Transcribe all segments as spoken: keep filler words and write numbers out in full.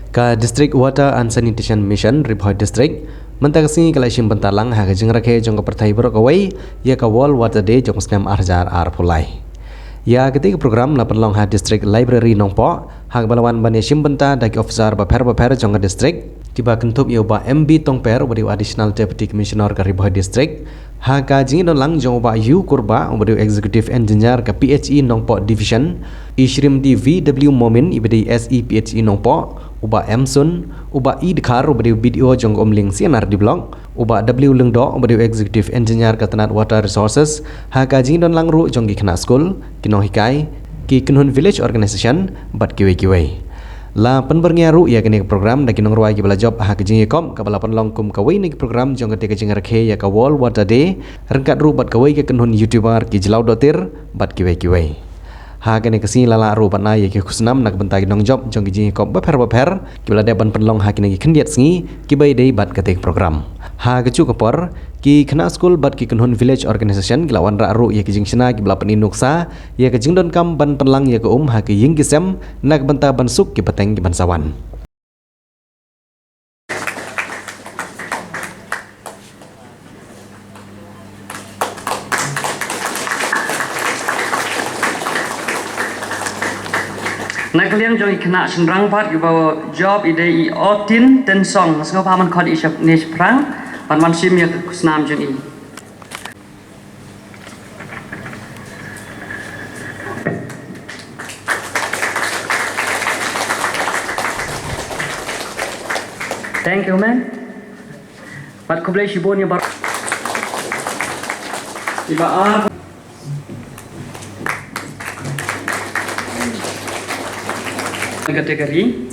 Ka District Water and Sanitation Mission Ri Bhoi District mynta ka sngi ka la shim bynta lang ha ka jingrakhe jong ka pyrthei baroh kawei ïa ka World Water Day jong u snem ar hajar arphew lai. Ïa katei ka program la pynlong ha District Library Nongpoh ha kaba la wan ban ïashim bynta da ki officer bapher bapher jong ka district, kiba kynthup ïa u Bah M B Tongper uba dei u Additional Deputy Commissioner ka Ri Bhoi District, ha ka jingïadon lang jong u Bah U Kurbah uba dei u Executive Engineer ka P H E Nongpoh Division, i Shrimti V W Momin iba dei S E P H E Nongpoh, u Bah M Sun, u Bah I Dkhar uba dei u B D O jong ka Umling C and R D Block, u Bah W Lyngdoh uba dei u Executive Engineer ka tnat Water Resources, ha ka jingdon lang ruh jong ki khynnah skul, ki nonghikai, ki kynhun village organisation bad kiwei kiwei. La pynbyrngia ruh ïa kane ka program da ki nongrwai kiba la jop ha ka jingïakop kaba la pynlong kum kawei na ki program jong katei ka jingrakhe ïa ka World Water Day, ryngkat ruh bad kawei ka kynhun YouTuber ki Jlaw Dohtir bad kiwei kiwei. Ha kane ka sngi la lah ruh ban ai ïa ki khusnam na ka bynta ki nongjop jong ki jingïakop bapher bapher kiba la dep ban pynlong ha kine ki khyndiat sngi kiba ïadei bad katei ka program. Ha kajuh ka por, ki khynnah skul bad ki kynhun village organisation ki la wanrah ruh ïa ki jingshna kiba la pyni nuksa ïa ka jingdonkam ban pynlang ïa ka um ha ki ïing ki sem na ka bynta ban suk ki pateng kiban sa wan. Na ka liang jong ki khynnah shynrang pat kiba jop i dei i Otin Tynsong, sngewbha ban khot ïa i shaphrang ban wan shim ïa ka khusnam jong i. Thank you, man. Bad khublei shibun ïa bar-, ïa ba ar. Category.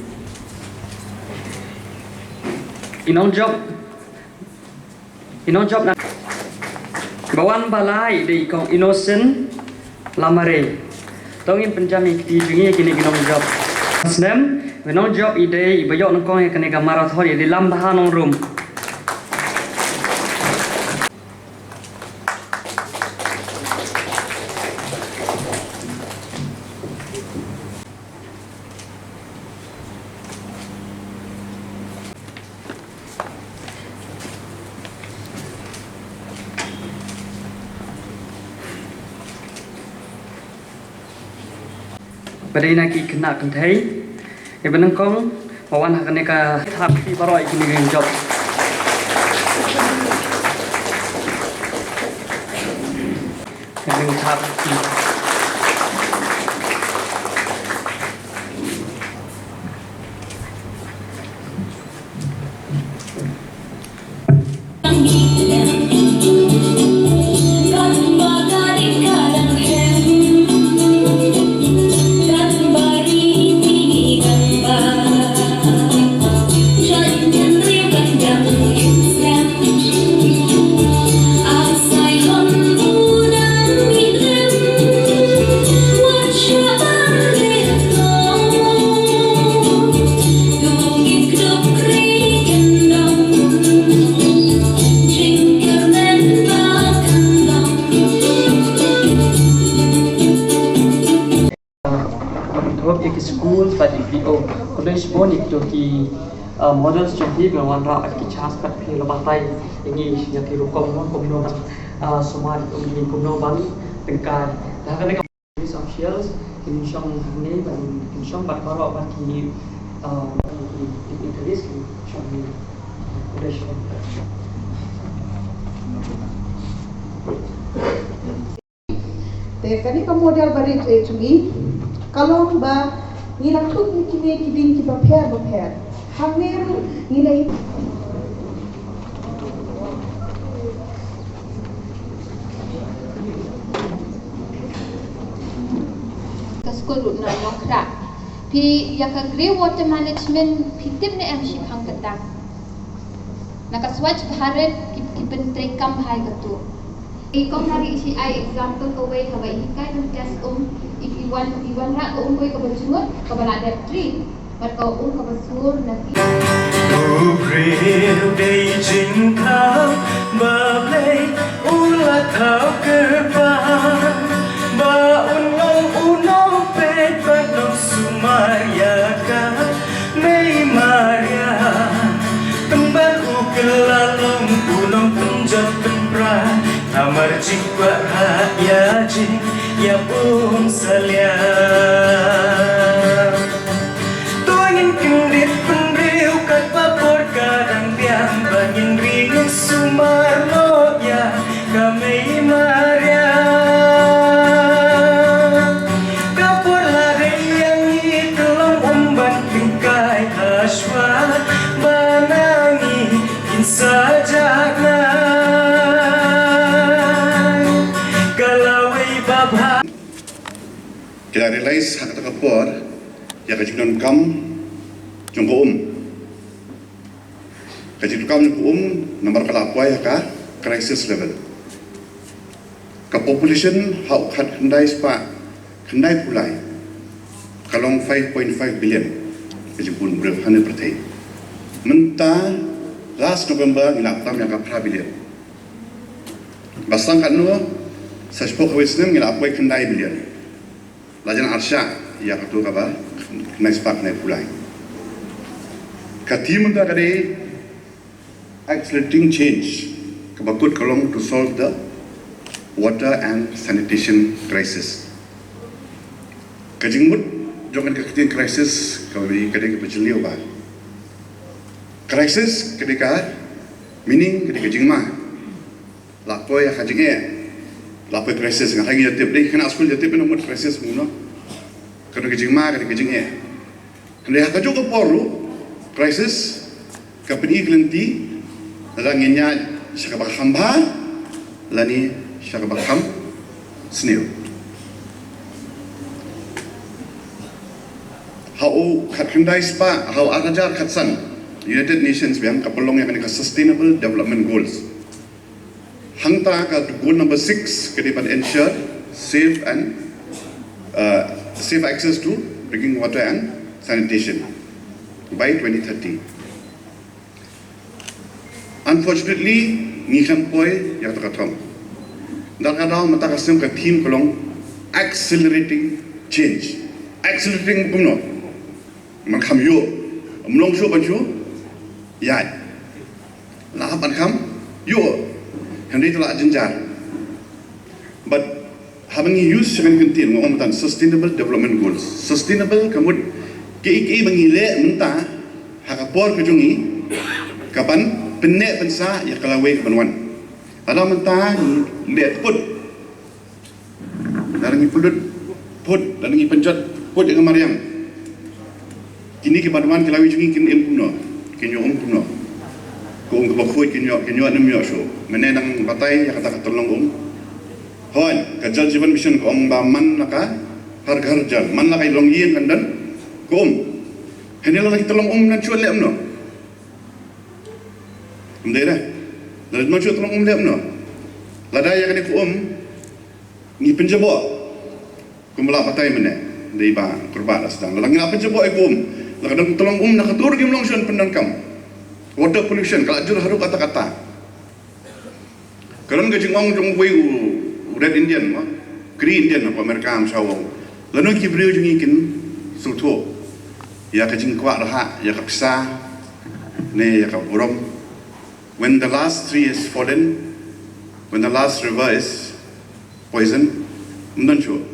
I nongjop. I nongjop na. Ba wan ba lai dei i Kong Innocent Lamare. To ngin pynjam ïa ki kti jong ngi ïa kine ki nongjop. Snem, ba nongjop i dei iba ïoh nyngkong ïa kane ka marathon, i dei Lambha Nongrum. Ba dei na ki khynnah kynthei. Ïa ba nyngkong ba wan ha kane ka thap ki baroh ïa kine ki jop. Kane ka thap. Thop ïa ki skul bad ïa ki, oh, college bun ïa kito ki, uh, models jong phi, ban wanrah ïa ki chance bad phi la batai ïa ngi ïa ki rukom kumno ban, uh, sumar ïa ngi kumno ban tyngkai. Da kane ka officials kin shong hangne ban kin shong bad baroh bad ki, uh, ki, ki, ki, ki shong hangne. Te kane ka model ba rit eh jong ngi ka long ba ngi la thung ïa kine ki dieng kiba pher bapher. Hangne ruh ngi la ka skul ruh na Nongkhrah. Phi ïa ka grey water management phi tip ne em shiphang kata? Na ka Swachh Bharat ki, ki pyntreikam bha ïa katu. I kong nari i shi ai example kawei haba i hikai ban test um, i, i wan, i wanrah ka um kawei kaba jngut kaba la dep treat bad ka um kaba sur na ki. U briew dei jingkhang ba Blei u la thaw kyrpang ba un long u nongpeit bad nongsumar ïa ka. Mei ma Ïa bun salia. To ngin kyndit bynriew katba por ka dang biang, ba ngin ri ngin sumar noh ïa ka mei mariang. Ka por la dei ïa ngi to long um ban tyngkai hashwa ba na ngi kin sa jah nai. Ka lawei ba bha. Ki la realize ha kata ka por ïa ka jingdonkam jong ka um. Ka jingdonkam jong ka um namar ka la poi ha ka crisis level. Ka population ha u khatkhyndai spah khyndaiphew lai ka long five point five billion. Ka jingbun briew ha ne pyrthei mynta, last November ngi la tam ïa ka phra billion. Ba sdang katno, sa shiphew kawei snem ngi la poi khyndai billion. La jan arshah ïa kato kaba khyndai spah khyndaiphew lai. Ka theme mynta ka dei accelerating change, kaba kut ka long to solve the water and sanitation crisis. Ka jingmut jong ka ktien crisis ka dei, ka dei kaba jylliew ba. Crisis ka dei ka meaning, ka dei ka jingma. La poi ïa ka jingeh, la poi crisis, nga ha ngi ïa tip dei, khynnah skul ïa tip ïa ka mut crisis kumno. Ka dei ka jingma, ka dei ka jingeh. Hynrei ha kajuh ka por ruh crisis ka pyni ka lynti lada ngin ïaid sha kaba kham bha lane sha kaba kham sniew. Ha u khatkhyndai spah, ha u ar hajar khatsan, United Nations biang ka pynlong ïa kane ka Sustainable Development Goals. Hangta ka goal number six ka dei ban ensure safe and, uh, safe access to drinking water and sanitation by twenty thirty. Unfortunately, ngi khlem poi ïa kata ka thong. Dang ka daw mynta ka snem ka theme ka long accelerating change. Accelerating kumno? Ban kham ïoh, ym long shuh ban shu ïaid. La hap ban kham ïoh, hynrei te la jynjar. But haba ngi use sha kane ka ktien, nga ong mynta sustainable development goals. Sustainable ka mut kiei kiei ba ngi leh mynta ha ka por ka jong ngi ka ban pynneh pynsah ïa ka lawei ka ban wan. Lada mynta ngi leh put, lada ngi pynlut put, lada ngi pynjot put ïa ka mariang, kine ki ban wan ki lawei jong ngi kin im kumno, kin ïoh um kumno? Ka um kaba khuid kin ïoh, kin ïoh ne ym ïoh shuh? Mynne nang batai ïa kata ka tyllong um. Hooid, ka Jal Jeevan Mission ka ong ba man la ka Har Ghar Jal, man la ka longïing kan don ka um. Hynrei lada ki tyllong um ym don shuh leh kumno? Ym dei re. Lada ym don shuh tyllong um leh kumno? Lada ïa kane ka um ngi pynjaboh kumba la batai mynne da i Bah Kurbah la sdang, lada ngi la pynjaboh ïa ka um, la ka don ka tyllong um na kato ruh kim long shuh ban pyndonkam. Water pollution ka la jur haduh katta katta. Ka don ka jingong jong uwei u Red Indian, mo, Green Indian, na America, am shawong. Lano ki briew jong ngi kin sngewthuh ïa ka jingkwah rhah ïa ka pisa ne ïa ka burom? When the last tree is fallen, when the last river is poisoned, ym don shuh.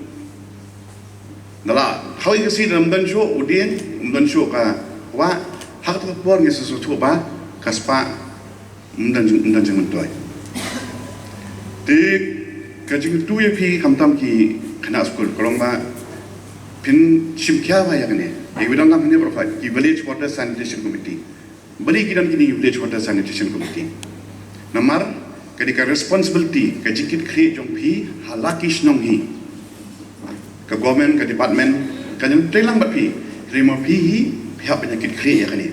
Da la hawei ka sngi da ym don shuh u dieng, ym don shuh ka wah, ha kata ka por ngi sngewthuh ba ka spah ym don jing, ym don jingmyntoi. Te ka jingkyntu ïa phi khamtam ki khynnah skul, ka long ba phin shim khia ba ïa kane, ïa ki ba don lang hangne baroh khoit, ki Village Water Sanitation Committee. Balei ki don kine ki Village Water Sanitation Committee? Namar ka dei ka responsibility, ka jingkitkhlieh jong phi ha la ki shnong hi. Ka government, ka department kan ïatrei lang bad phi, hynrei ma phi hi phi hap ban ïa kitkhlieh ïa kane.